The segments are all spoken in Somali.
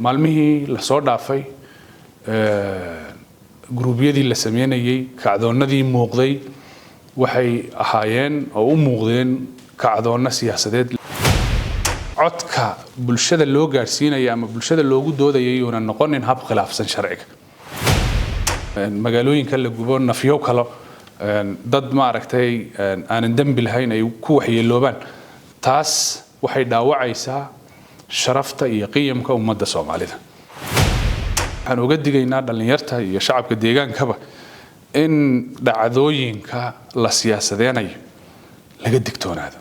Maalmihii lasoo dhaafay, guruubyadii la sameynayey, kacdoonnadii muuqday waxay ahaayeen oo u muuqdeen kacdoonno siyaasadeed. Codka bulshada loo gaadhsiinaya ama bulshada loogu doodayay yuuna noqonin hab khilaafsan sharciga. Magaalooyinka la gubo, nafyo kalo dad maaragtay aanan dembi lahayn ay ku waxyeeloobaan, taas waxay dhaawacaysaa sharafta iyo qiyamka ummadda Soomaalida. Waxaan uga digaynaa dhallinyarta iyo shacabka deegaankaba in dhacdooyinka la siyaasadeenayo laga digtoonaado.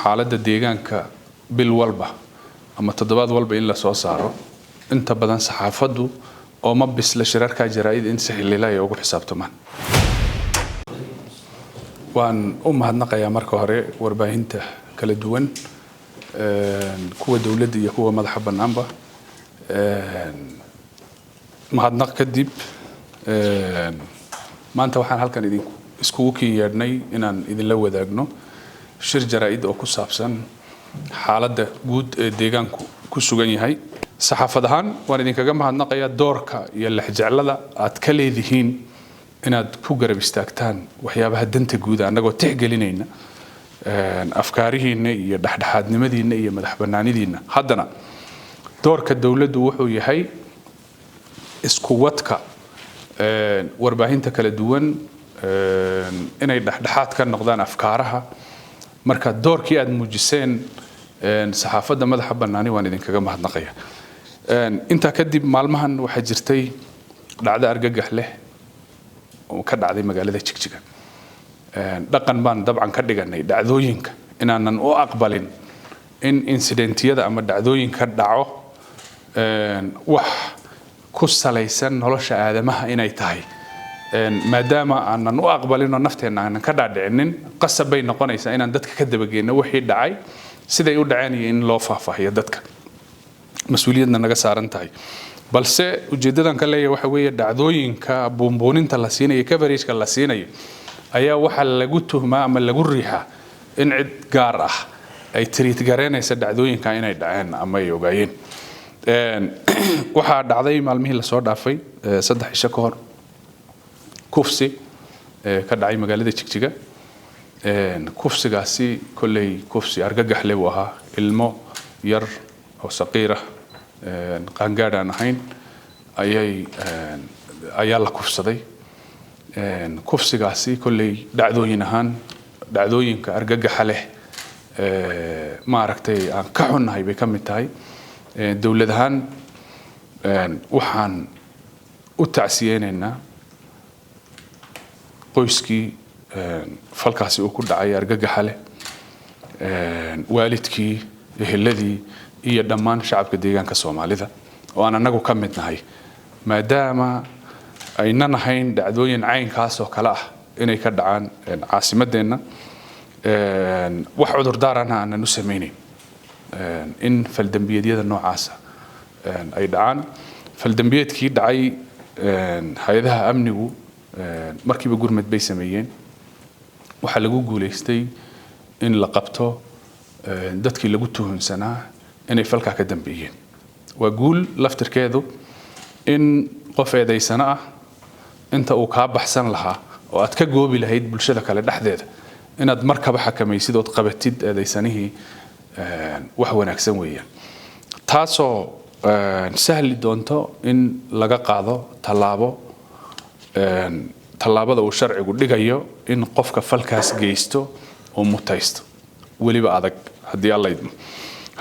Xaaladda deegaanka bil walba ama toddobaad walba in la soo saaro, inta badan saxaafaddu oo ma bisla shirarka jaraa'id in si xillila ay ugu xisaabtamaan. Waan u mahadnaqayaa marka hore warbaahinta kala duwan, kuwa dowladda iyo kuwa madaxa bannaanba. Mahadnaq kadib, maanta waxaan halkan idin iskugu kin yeedhnay inaan idinla wadaagno shir jaraa'id oo ku saabsan xaaladda guud ee deegaanku ku sugan yahay. Saxaafad ahaan waan idinkaga mahadnaqayaa doorka iyo lexjeclada aad ka leedihiin inaad ku garab istaagtaan waxyaabaha danta guuda, annagoo tixgelinayna afkaarihiinna iyo dhexdhexaadnimadiinna iyo madax bannaanidiinna. Haddana doorka dowladdu wuxuu yahay isku wadka warbaahinta kala duwan, inay dhexdhexaad ka noqdaan afkaaraha. Marka doorkii aad muujiseen saxaafadda madaxa bannaani waan idinkaga mahadnaqaya. Intaa kadib, maalmahan waxaa jirtay dhacdo argagax leh oo ka dhacday magaalada Jigjiga. Dhaqan baan dabcan ka dhiganay dhacdooyinka inaanan u aqbalin in incidentiyada ama dhacdooyinka dhaco wax ku salaysan nolosha aadamaha inay tahay. Maadaama aanan u aqbalin oo nafteenna aanan ka dhaadhicinin, qasab bay noqonaysaa inaan dadka ka dabageenno wixii dhacay, siday u dhaceen iyo in loo faahfaahiyo dadka, mas-uuliyadna naga saaran tahay. Balse ujeeddadan ka leeyahay waxa weeye, dhacdooyinka buunbuuninta la siinayo, coverageka la siinayo, ayaa waxaa lagu tuhmaa ama lagu riixaa in cid gaar ah ay treat garaynaysa dhacdooyinka inay dhaceen ama ay ogaayeen. Waxaa dhacday maalmihii lasoo dhaafay, 3 cisho ka hor, kufsi ka dhacay magaalada Jigjiga. Kufsigaasi kolley kufsi argagaxle buu ahaa. Ilmo yar oo saqiir ah, qaangaadh aan ahayn, ayay ayaa la kufsaday. Kufsigaasi kolley dhacdooyin ahaan dhacdooyinka argagaxa leh maaragtay aan ka xunnahay bay ka mid tahay. Dowlad ahaan waxaan u tacsiyeynaynaa qoyskii falkaasi uu ku dhacay argagaxa leh, waalidkii, eheladii iyo dhammaan shacabka deegaanka Soomaalida oo aan annagu ka mid nahay, maadaama aynan ahayn dhacdooyin caynkaas oo kale ah inay ka dhacaan caasimadeenna. Wax cudurdaarana aanan u samaynayn in faldembiyeedyada noocaasa ay dhacaan. Faldembiyeedkii dhacay, hay-adaha amnigu markiiba gurmad bay sameeyeen. Waxaa lagu guulaystay in la qabto dadkii lagu tuhunsanaa inay falkaa ka dambeeyeen. Waa guul laftirkeedu in qof eedaysano ah inta uu kaa baxsan lahaa oo aad ka goobi lahayd bulshada kale dhexdeeda inaad markaba xakamaysid ood qabatid eedaysanihii, wax wanaagsan weeyaan, taasoo sahli doonto in laga qaado tallaabo, tallaabada uu sharcigu dhigayo in qofka falkaas geysto oo mutaysto, weliba adag haddii Alla idmo.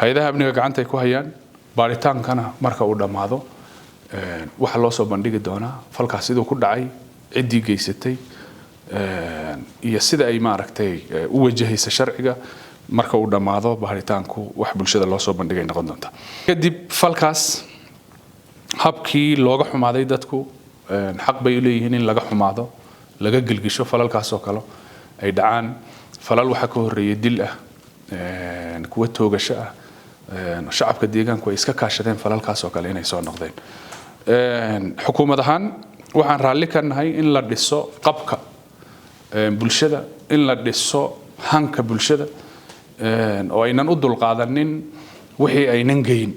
Hay-adaha amniga gacanta ay ku hayaan baaritaankana, marka uu dhammaado waxaa loo soo bandhigi doonaa falkaas siduu ku dhacay, ciddii geysatay iyo sida ay maaragtay u wajahaysa sharciga. Marka uu dhammaado baaritaanku, wax bulshada loo soo bandhigay noqon doonta. Kadib falkaas habkii looga xumaaday, dadku xaq bay u leeyihiin in laga xumaado, laga gelgisho falalkaas oo kale ay dhacaan. Falal waxaa ka horreeyay dil ah, kuwa toogasho ah, shacabka deegaanku ay iska kaashadeen falalkaas oo kale inay soo noqdeen. Xukuumad ahaan waxaan raalli ka nahay in la dhiso qabka bulshada, in la dhiso hanka bulshada, oo aynan u dulqaadanin wixii aynan geyn.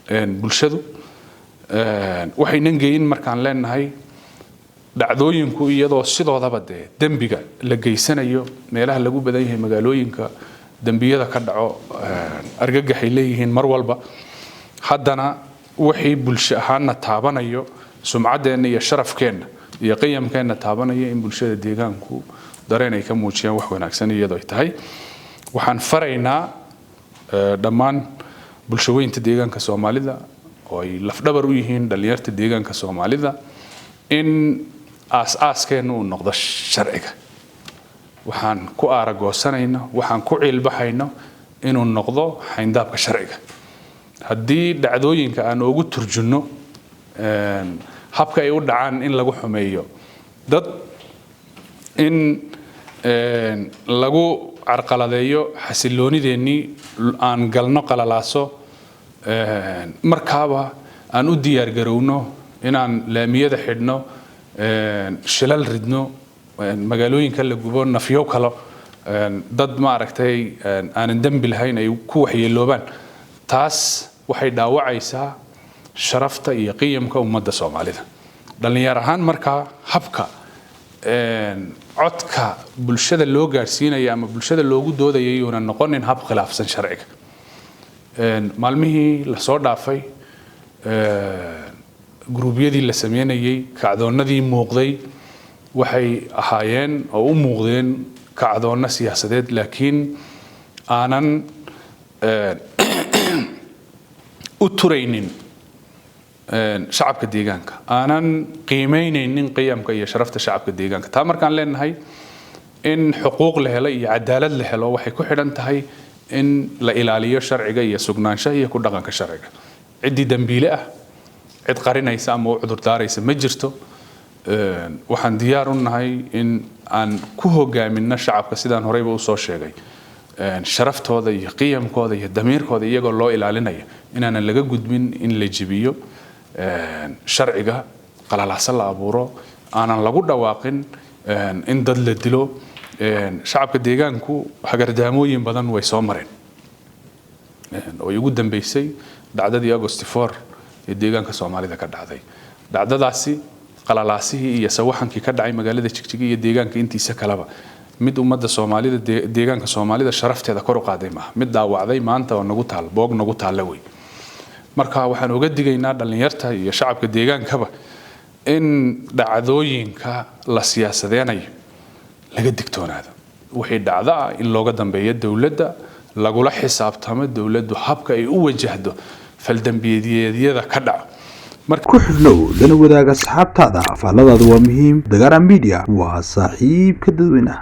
Bulshadu waxaynan geyin markaan leenahay dhacdooyinku, iyadoo sidoodaba dee dembiga la geysanayo meelaha lagu badan yahay, magaalooyinka dembiyada ka dhaco argagaxay leeyihiin mar walba, haddana wixii bulsho ahaanna taabanayo, sumcaddeenna iyo sharafkeenna iyo qiyamkeenna taabanaya, in bulshada deegaanku dareen ay ka muujiyaan wax wanaagsan iyadoo ay tahay. Waxaan faraynaa dhammaan bulshaweynta deegaanka Soomaalida, oo ay lafdhabar u yihiin dhallinyarta deegaanka Soomaalida, in aas-aaskeenna uu noqdo sharciga. Waxaan ku aaragoosanayno, waxaan ku ciilbaxayno inuu noqdo xayndaabka sharciga. Haddii dhacdooyinka aan ugu turjunno habka ay u dhacaan in lagu xumeeyo dad, in lagu carqaladeeyo xasiloonideennii, aan galno qalalaaso, markaaba aan u diyaargarowno inaan laamiyada xidhno, shilal ridno, magaalooyinka la gubo, nafyo kalo dad maaragtay aanan dembi lahayn ay ku waxyeeloobaan, taas waxay dhaawacaysaa sharafta iyo qiyamka ummadda Soomaalida. Dhallinyar ahaan markaa, habka codka bulshada loo gaadhsiinaya ama bulshada loogu doodayay yuuna noqonin hab khilaafsan sharciga. Maalmihii lasoo dhaafay, guruubyadii la sameynayay, kacdoonnadii muuqday waxay ahaayeen oo u muuqdeen kacdoonno siyaasadeed, laakiin aanan u turaynin shacabka deegaanka, aanan qiimeynaynin qiyamka iyo sharafta shacabka deegaanka. Taa markaan leenahay, in xuquuq la helo iyo cadaalad la helo waxay ku xidhan tahay in la ilaaliyo sharciga iyo sugnaanshaha iyo ku dhaqanka sharciga. Ciddii dambiile ah, cid qarinaysa ama u cudurdaaraysa ma jirto. Waxaan diyaar u nahay in aan ku hogaaminno shacabka, sidaan horeyba usoo sheegay, sharaftooda iyo qiyamkooda iyo damiirkooda iyagoo loo ilaalinayo, inaanan laga gudbin in la jebiyo sharciga, qalalaasa la abuuro, aanan lagu dhawaaqin in dad la dilo. Shacabka deegaanku hagardaamooyin badan way soo mareen, oo ugu dambeysay dhacdadii August 4 ee deegaanka Soomaalida ka dhacday. Dhacdadaasi, qalalaasihii iyo sawaxankii ka dhacay magaalada Jigjiga iyo deegaanka intiisa kaleba, mid ummadda Soomaalida, deegaanka Soomaalida sharafteeda kor u qaaday maaha, mid dhaawacday maanta oo nagu taal boog nagu taalla wey. Marka waxaan uga digaynaa dhallinyarta iyo shacabka deegaankaba in dhacdooyinka la siyaasadeenayo laga digtoonaado. Wixii dhacdo ah in looga dambeeyo dowladda, lagula xisaabtamo dowladdu habka ay u wajahdo faldambiyeedyada ka dhaco. Ku xidhnow, lana wadaaga asxaabtaada. Faalladaadu waa muhiim. Dagaara Media waa saaxiibka dadweynaha.